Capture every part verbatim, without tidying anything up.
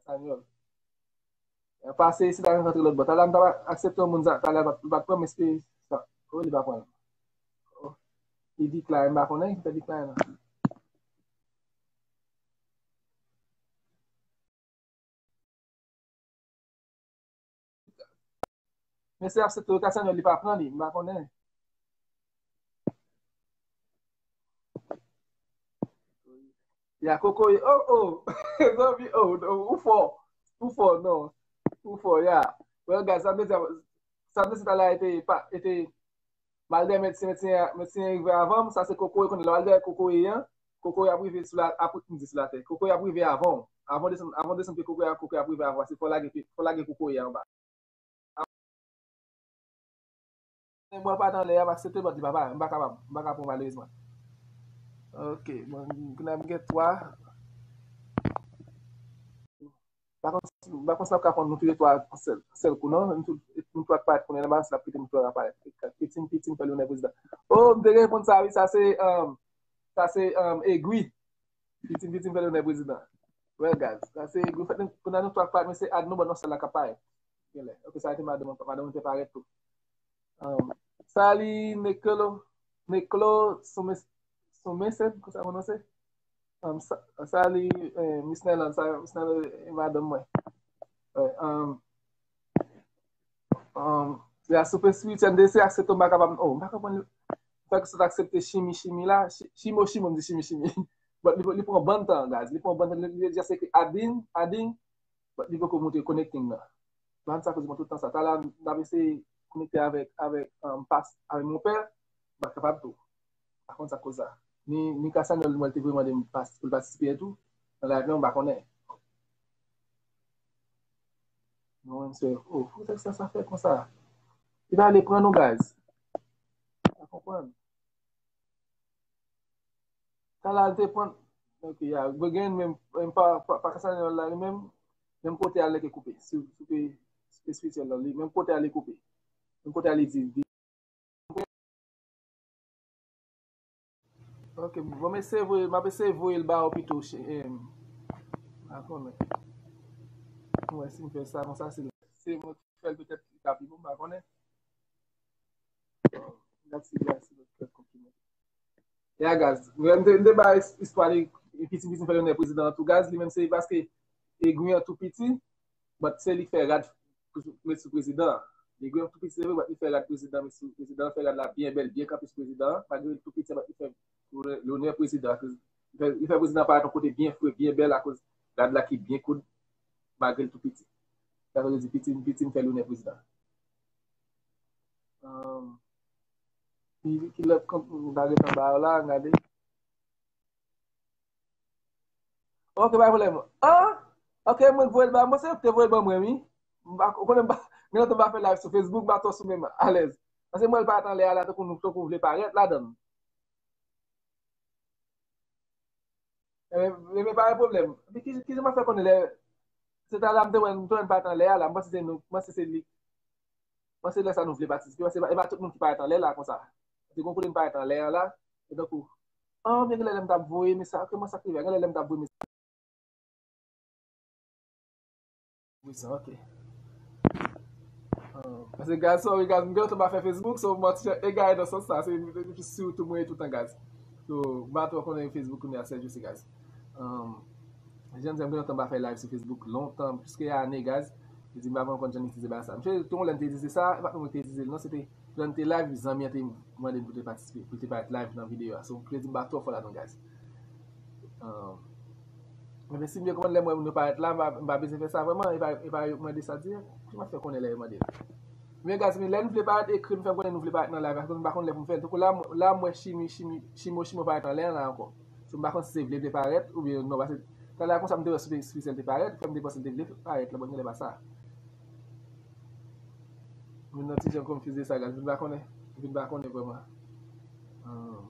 Espanyòl. Pase isit la, rantre lòt bò. Talè a m t ap aksepte yon moun, talè a li pa t pran m, espere sa. Oh, li pa pran l. Oh. Li decline, m pa konnen, li fè decline la. Mesye ap sete okazyon, li pa pran li, m pa konnen. Ya kokoye, oh, oh. Zanmi, oh, oh, ou fò. Ou fò, non. Ou fò, ya. Well, guys, sa m te di, sa m te di talè a ete, pa, ete, m al dèyè medsen, medsen, medsen rive avan m, sa se kokoye konnen. Lè w al dèyè kokoye an, kokoye ap rive sou la, ap, m di sou latè. Kokoye ap rive avan w. Avan w desann, avan w desann pye kokoye a, kokoye ap rive avan w. Se fò w lage pye, fò w lage kokoye a anba. Mwen pa t anlè a, m aksepte, but li pa pare. M pa kapab. M pa ka pran malerezman. Ok, bon, kounye a m gen twa. M pa konn si, m pa konn si n ap ka pran nou tou le twa sèl, sèl kou, non. Nou tou, nou twa k parèt kounye a, m pa konn si n ap kite nou twa parèt. Pitin, pitin, fè lonè prezidan. Oh, m te gen reponn sa, wi, sa se, um, sa se, um, egwi. Pitin, pitin, fè lonè prezidan. Well, guys, sa se egwi. Fèt, kounye a nou twa k parèt, men se add nou, but non sèl la k ap parèt. Genlè. Ok, sa a te madanm, madanm te parèt tou. Um, Sali Neklo, Neklo Sumes-, Sumesed, konsa pwononse? Um, sa, Sali, eh, Miss Nèland, sa, Miss Nèland, eh, madanm mwen. Eh, um, um, ya soupe swit, N D C aksepte, m pa kapab, oh, m pa konprann. Fèk sot aksepte chimi, chimi la, chi-, chimo, chimo, m di chimi, chimi. But li, li pran bann tan, guys. Li pran bann tan, li, li just ekri adding, adding, but li poko montre connecting nan. Bann sa koz mwen tout tan sa. Talè a, m ap eseye konekte avèk, avèk, um, pas, avèk mon pè, m pa kapab tou. Pa konn sa koz sa. Ni, ni Kasanyòl, mwen, te vle mande m pas-, pou l patisipe tou. Nan live nan, m pa konnen. Non, mwen, se, oh, poutèt sa, sa fè konsa. Li pa vle pran nou, guys. Pa konprann. Talè a l te pran. Ok, ya. Bregen menm, menm pa, pa, pa Kasanyòl la, li menm, menm kote a l te koupe. Sou, sou pe, sou pe espirityèl la, li, menm kote a li koupe. Menm kote a li di, di. Ok, bon, m eseye voye, m ap eseye voye l ba ou pito, che-, em, pa konnen. Mwen, si m fè sa konsa, se, se mwen ki fè l, petèt li ka pi bon, m pa konnen. Gad si, gad si lòt fè konpliman. Ya, guys, mwen, m te, m te bay istwa li, pitin, pitin fè lonè prezidan an tou, guys, li menm se paske egwi an tou piti, but se li k fè rad pou met sou prezidan an. Egwi an tou piti, se vre, but li fè rad prezidan an, met sou prezidan an, fè rad la byen bèl, byen kanpe sou prezidan an, malgre li tou piti, but li fè lonè, lonè prezidan an, li fè, li fè prezidan an parèt yon kote byen fre, byen bèl, akoz rad la ki byen koud, malgre li tou piti. Sa vle di, pitin, pitin fè lonè prezidan an. Ahn, ki, ki lòt kont m ta ret anba yo la, gade. Ok, pa gen pwoblèm. Ah! Ok, mwen voye l ba mwen, se yo ki te voye l ban mwen, wi. M pa, ou konnen m pa, gen lontan m pa fè live sou Facebook, m pa twò sou menm alèz. Paske m wè l parèt anlè a la, tankou nou, tankou m vle parèt ladan l. Ebyen, ebyen, pa gen pwoblèm. Epi ki, ki jan m ap fè konnen lè, se talè a m te wè, m te wè l parèt anlè a la, m panse se nou, m panse se li. M panse lè sa nou vle patisipe, paske e pa, e pa tout moun ki parèt anlè la konsa. Se gon kote m parèt anlè a la, e tankou, ah, men genlè lè m t ap voye mesaj, kòman sa k rive a, genlè lè m t ap voye mesaj. Wi, sa, ok. Ah, paske, guys, sorry, guys, m gen lontan m pa fè Facebook, so, m ti jan egare nan sans sa, se, se, se sitou mwen ye toutan, guys. So, m pa twò konnen Facebook kounye a, sèjousi, guys. Um, jan m di, m gen lontan m pa fè live sou Facebook, lontan, plis ke ane, guys. Li di m pa vrèman konn jan m itilize bagay sa. Misye, tou yon lè m te itilize sa, e pa t mwen ki te itilize l, non, se te, lè m te live, zanmi an te mande m pou te patisipe, pou te parèt live nan videyo a. So, m kredi m pa twò fò ladan, guys. Um, men si m byen konprann, lè m wè moun yo parèt la, m pa, m pa bezwen fè sa vrèman, e pa, e pa yo k mande sa dirèk. Kòman fè konnen lè yo mande l? Men, guys, men lè nou vle parèt, ekri m, fè m konnen nou vle parèt nan live la, paske m pa konn lè pou m fè l. Tankou la, m, la, m wè Chimi, Chimi, Chimo, Chimo parèt anlè a la ankò. So, m pa konn si se vle, vle parèt, oubyen non, paske talè a konsa m te wè sou Facebook li te parèt, fè m te panse li te vle parèt la, bon, genlè pa sa. M vin nan ti jan konfize sa, guys, m vin pa konnen, m vin pa konnen vrèman. Ahn,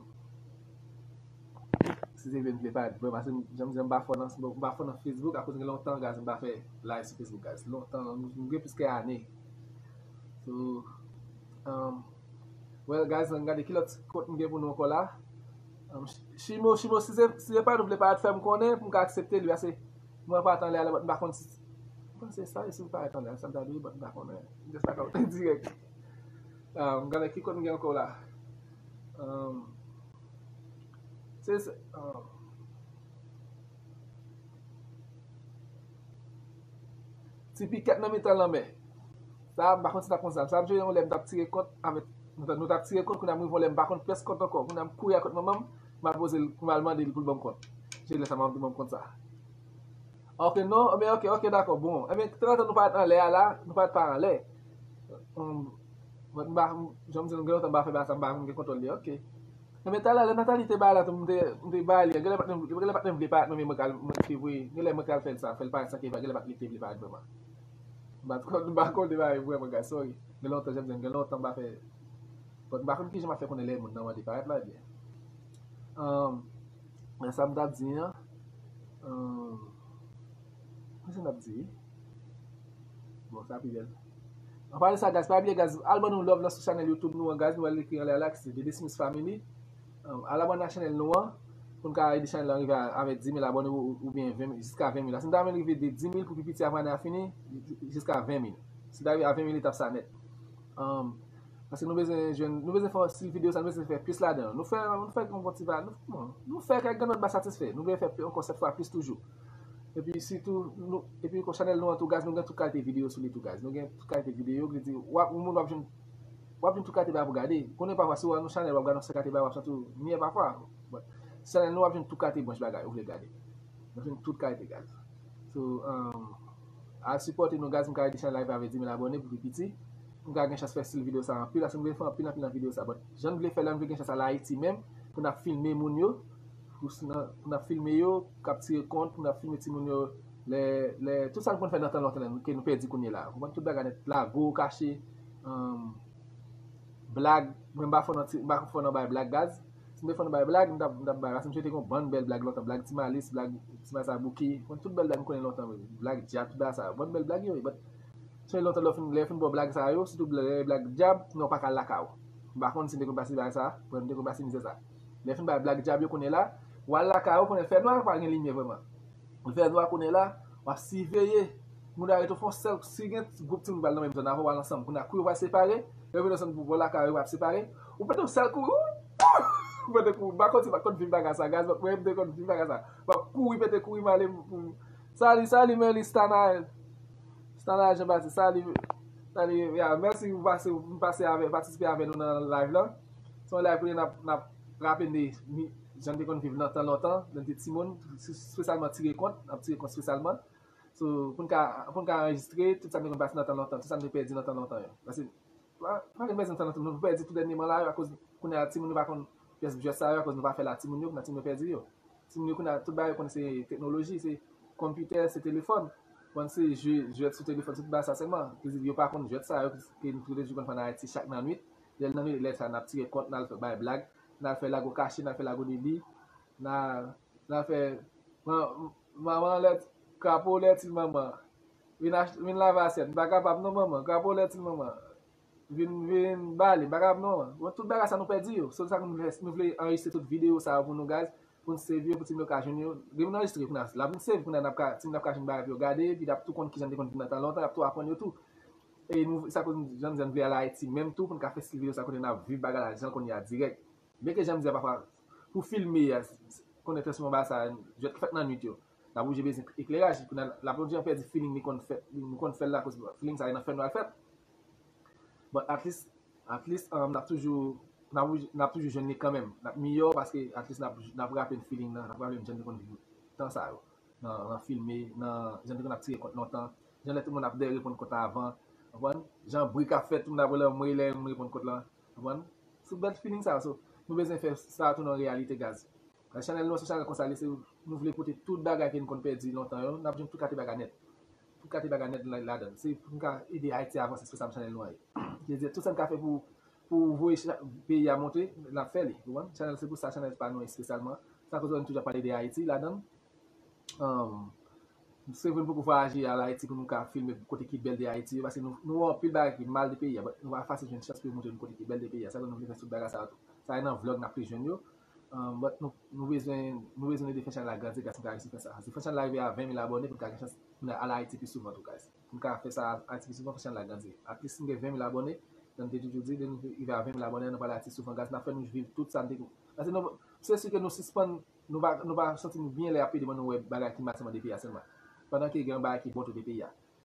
si se vle, m vle parèt vrèman, paske jan m di, m pa fò nan, m pa fò nan Facebook, akoz gen lontan, guys, m pa fè live sou Facebook, guys. Lontan, m, m gen plis ke ane. So, um, well, guys, ann gade ki lòt kont m gen pou nou ankò la. Um, Ch-, Chimo, Chimo, si se, si se pa nou vle parèt, fè m konnen pou m ka aksepte li, paske mwen pa t anlè a la, m pa konn si, se sa, e si m parèt anlè, sa m ta dwe, but m pa konnen. M just pa ka dirèk. Ah, m gade ki kote m gen ankò la. Um, se, se, um, Ti pikèt nan mitan lanmè. Sa, m pa konn si t ap konn sa. Sa ap jwe yon lè m t ap tire kont avèk, nou t ap tire kont, kounye a m rive yon lè m pa konn pyès kont ankò. Kounye a m kouri a kont manman m, m al poze l, m al mande l pou l ban m kont. Se lè sa manman m te ban m kont sa. Ok, non, men ok, ok, dakò. Bon, enben, tanzantan nou parèt anlè a la, nou parèt pa anlè. Hum, mwen, m pa, jan m di nou gen lontan m pa fè bagay sa, m pa konn gen kontwòl li, ok. Enben, talè, lè Nathalie te bay la, tou, m te, m te bay li, gen lè patnè m, gen lè patnè m vle parèt, men mwen kal, mwen te vre, gen lè mwen kal fè l sa, fè l parèt sa ki pa, gen lè patnè li te vle parèt vrèman. M pa t konn, m pa konn li bay vrèman, guys, sorry. Gen lontan, jan m di, gen lontan m pa fè, but m pa konn kijan m ap fè konnen lè moun nan mande parèt la, ebyen. Um, men sa m t ap di an, um, men sa m t ap di, bon, sa pi bèl. An palan de sa, guys, pa bliye, guys, al ban nou love lan sou chanèl YouTube nou an, guys, nou al ekri anlè a la, ki se Dede Smith Family. Um, al abòne ak chanèl nou an, pou n ka ede chanèl lan rive a, avèk dis mil abòne ou, ou, oubyen ven mil, jiska ven mil la. Si n ta renmen rive de dis mil pou pi piti avan ane a fini, jiska ven mil. Si n ta rive a ven mil, li t ap sa nèt. Um, paske nou bezwen jwenn, nou bezwen fè yon stil videyo sa, nou bezwen fè plis ladan. Nou fè, nou fè yon bon ti va, nou, bon, nou fè kèk grann lòt ba satisfè. Nou vle fè ankò sèt fwa plis toujou. Epi sitou, nou, epi ankò chanèl nou an tou, guys, nou gen tout kalite videyo sou li tou, guys. Nou gen tout kalite videyo, ki di, w ap, yon moun w ap jwenn, w ap jwenn tout kalite bagay pou gade. Konnen pafwa, si w al nan chanèl, w ap gade yon sèl kalite bagay, w ap santi w nyè pafwa. But, chanèl nou, w ap jwenn tout kalite branch bagay ou vle gade. W ap jwenn tout kalite, guys. So, um, al sipòte nou, guys, m ka ede chanèl la rive avèk dis mil abòne pou pi piti. M ka gen chans fè stil videyo sa anpil, paske m vle fè anpil, anpil nan videyo sa. But, jan m vle fè la, m vle gen chans al Ayiti menm, pou n ap filme moun yo, pou s-, nan, pou n ap filme yo, k ap tire kont, pou n ap filme timoun yo, lè, lè, tout sa n konn fè nan tan lontan, ke nou pèdi kounye la. Ou konprann, tout bagay nèt, lago, kache, um, blag, mwen m pa fò nan ti, m pa fò nan bay blag, guys. Si m te fò nan bay blag, m t ap, m t ap bay, paske m swete gen yon bann bèl blag lontan, blag Ti Malis, blag Ti Malis a Bouki, mwen tout bèl blag m konnen lontan, blag dyab, tout bagay sa yo, bann bèl blag yo ye, but, se lontan lè w fin, lè w fin bò blag sa yo, sitou blag, blag dyab, non, w pa ka al lakay ou. M pa konn si m te konn pase bagay sa, mwen m te konn pase mizè sa. Lè w fin bay blag dyab yo kounye la, w al lakay ou, kounye fè nwa, pa gen limyè vrèman. Li fè nwa kounye la, w ap siveye. Moun yo arete w fè yon sèl, si gen gwoup timoun pral nan menm zòn avè w, w al ansanm. Kounye a, kou yo pral separe, yo vin ansanm pou, pou lakay yo, yo pral separe. Ou pete yon sèl kouri, ou pete kouri. M pa konn si w pa t konn viv bagay sa, guys, but mwen, m te konn viv bagay sa. W ap kouri, pete kouri, m ale pou, sali, sali, Merly Stana, Stana Jean Baptiste, sali, sali, ya, mèsi pou pase, pou pase avè, patisipe avè nou nan live lan. Se yon live kote n ap, n ap raple de, jan n te konn viv nan tan lontan, lè n te timoun, espesyalman tire kont, n ap tire kont espesyalman. So, pou n ka, pou n ka anrejistre tout sa n te konn pase nan tan lontan, tout sa n te pèdi nan tan lontan yo. Paske, pa, pa gen pèdi nan tan lontan, nou pèdi tou dènyèman la yo, akoz kounye a timoun yo pa konn pyès jwèt sa yo, akoz nou pa fè l a timoun yo, kounye a timoun yo pèdi yo. Timoun yo kounye a, tout bagay yo konn se teknoloji, se konpitè, se telefòn. Konn se jwe, jwèt sou telefòn, se tout bagay sa sèlman. Ki di, yo pa konn jwèt sa yo, ke nou toulejou konn fè an Ayiti chak nan nwit. Lè l nan nwit, lè sa, n ap tire kont, n al fè bay blag, n al fè lago kache, n al fè lago deli, n a, n al fè, man, manman lè, krapo lè ti manman. Vin ach-, vin lave asyèt, m pa kapab non manman, krapo lè ti manman. Vin, vin bale, m pa kapab non. Bon, tout bagay sa nou pèdi yo. Se sa nou vle, nou vle anrejistre tout videyo sa yo pou nou, guys, pou n save yo, pou timoun yo ka jwenn yo. Depi nou anrejistre, kounye a, l ap vin save, kounye a n ap ka, timoun ap ka jwenn bagay pou yo gade, epi y ap tou konn kijan n te konn viv nan tan lontan, y ap tou aprann yo tou. E nou, sa koz jan m di, n vle al Ayiti menm tou, pou n ka fè stil videyo sa kote n ap viv bagay la jan l kounye a dirèk. Byenke jan m di a pafwa, pou filme a, konnen transfòme bagay sa, jwèt ki fèt nan nwit yo, n ap oblije bezwen ekleraj. Kounye a, laplizye pèdi feeling li konn fè, li konn fè l la, akoz feeling sa e nan fènwa l fèt. But at least, at least, um, n ap toujou, n ap, n ap toujou jwenn li kanmenm. N ap miyò paske at least n ap, n ap raple n feeling nan, n ap raple n jan n te konn viv tan sa yo. Nan, nan filme, nan jan n te konn ap tire kont lontan, jan lè tout moun ap dèyè reponn kont la avan, konprann? Jan bri k ap fèt, tout moun ap rele anmwe lè moun reponn kont lan, konprann? Se bèl feeling sa yo, so, nou bezwen fè sa tounen yon reyalite, guys. Nan chanèl nou an, se chanèl konsa li se, nou vle pote tout bagay ke n konn pèdi lontan yo, n ap jwenn tout kalite bagay nèt. Tout kalite bagay nèt la, ladan l. Se pou n ka ede Ayiti avanse, se sa chanèl nou an ye. Se di, tout sa n ka fè pou, pou voye cha-, peyi a monte, n ap fè li, ou konprann? Chanèl, se pou sa chanèl pa nou espesyalman. Se akoz nou toujou ap pale de Ayiti ladan l. Um, se vre n poko vwayaje al Ayiti pou nou ka filme kote ki bèl de Ayiti yo, paske nou, nou wè anpil bagay ki mal de peyi a, but nou pa fasil jwenn chans pou yo montre nou kote ki bèl de peyi a. Se akoz nou vle fè tout bagay sa yo tou. Sa e nan vlog n ap pi jwenn yo. Um, but nou, nou bezwen, nou bezwen ede fè chanèl la grandi, guys, pou n ka reyisi fè sa. Si fè chanèl la rive a ven mil abòne, pou n ka gen chans nou al Ayiti pi souvan tou, guys. Pou n ka fè sa Ayiti pi souvan, fò chanèl la grandi. At least, nou gen ven mil abòne, jan m te toujou di, lè nou rive a ven mil abòne, nou pral Ayiti souvan, guys, n ap fè nou viv tout sa n te. Paske nou, se si ke nou sispann, nou va, nou va santi nou byen lè y ap pede ban nou wè bagay ki mal sèlman de peyi a sèlman. Pandan ke gen yon bagay ki bon tou de peyi a.